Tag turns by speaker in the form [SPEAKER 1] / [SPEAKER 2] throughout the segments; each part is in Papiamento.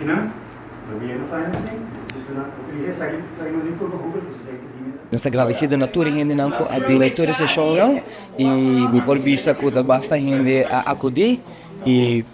[SPEAKER 1] Akinan, gobierno financing, esaki no tin por Google.
[SPEAKER 2] Nos ta gradesido na tur e hendenan ku a bini tur e seshonnan i mi por bisa ku ta basta hende a akudí i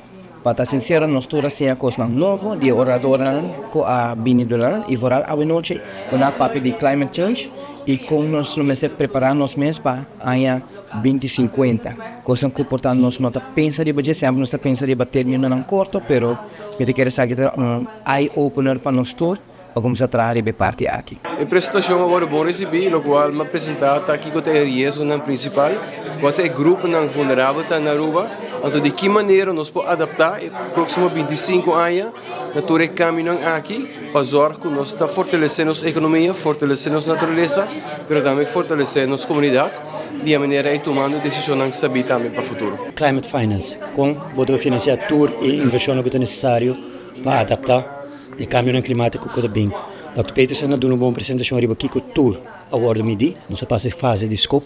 [SPEAKER 2] pa ta sinsero nos tur a siña kosnan nobo di e oradornan ku a bini duna i foral awenochi ku nan a papia di climate change i kon nos lo mester prepará nos mes pa aña 2050. Kosnan ku por ta nos no ta pensa riba dje, semper nos ta pensa riba términonan korto pero mi ta kere esaki ta un eye opener pa nos tur. Pa kuminsá traha riba e parti aki.
[SPEAKER 3] E presentashon a wòrdu bon risibí, lokual mi a presentá ta kiko ta e riesgonan prinsipal, kua ta e gruponan vulnerabel ta na Aruba, anto di ki manera nos por adaptá e próksimo 25 aña na tur e kambionan aki pa zòrg ku nos ta fortalesé nos ekonomia, fortalesé nos naturalesa, pero tambe fortalesé nos komunidat di e manera ei tumando desishonnan sabí tambe pa futuro.
[SPEAKER 4] Climate Finance, kon bo ta finansiá tur e invershonnan ku ta nesesario pa adaptá E kambionan klimátiko ku ta bin. Dòkter Petersen a duna un bon presentashon riba kiko tur a wòrdu midí. Nos a pasa e fase di skop,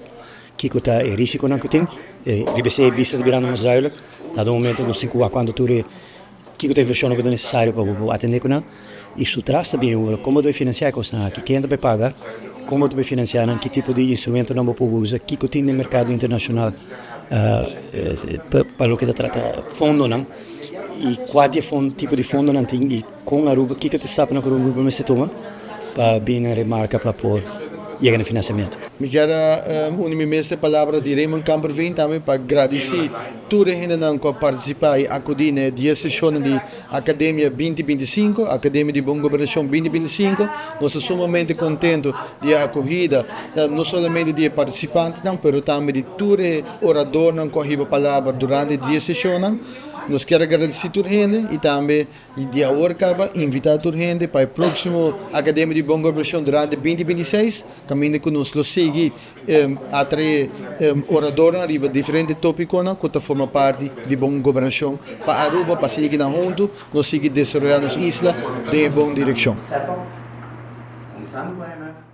[SPEAKER 4] kiko ta e risikonan ku tin. Riba esei e bista ta birando mas duidelijk. Dado momento nos tin ku wak kuantu tur e kiko ta e invershonnan ku ta nesesario pa bo por atendé ku nan. I su tras ta bini ora kon bo ta bai finansiá e kosnan aki, ken ta bai paga, kon bo ta bai finansiá nan, ki tipo di instrumentonan bo por usa, kiko tin den merkado internashonal pa loke ta trata fondonan. Y cua di e tipo di fondonan tin y con Aruba, kico ta e stapnan cu Aruba mester tuma pa bini na remarca pa por yega na financiamento.
[SPEAKER 5] Mi kier a uni mi mes e palabra di Raymond Kamperveen tambe pa gradici tur e hendenan cu a participa y acudi na e dies sesionnan di Academia 2025, Academia di Bon Gobernacion 2025. Nos ta sumamente contento di e acogida, no solamente di e participantenan, pero tambe di tur e oradornan cu a hiba palabra durante e dies sesionnan. Nos kier a gradisí tur hende i tambe di awor kaba invitá tur hende pa e próksimo Akademia di Bon Gobernashon durante 2026, kaminda ku nos lo sigui atraé oradornan riba diferente tópikonan ku ta forma parti di bon gobernashon pa Aruba pa sigui nan huntu nos sigui desaroyá nos isla den e bon direkshon.
[SPEAKER 1] Kuminsando ku IMF.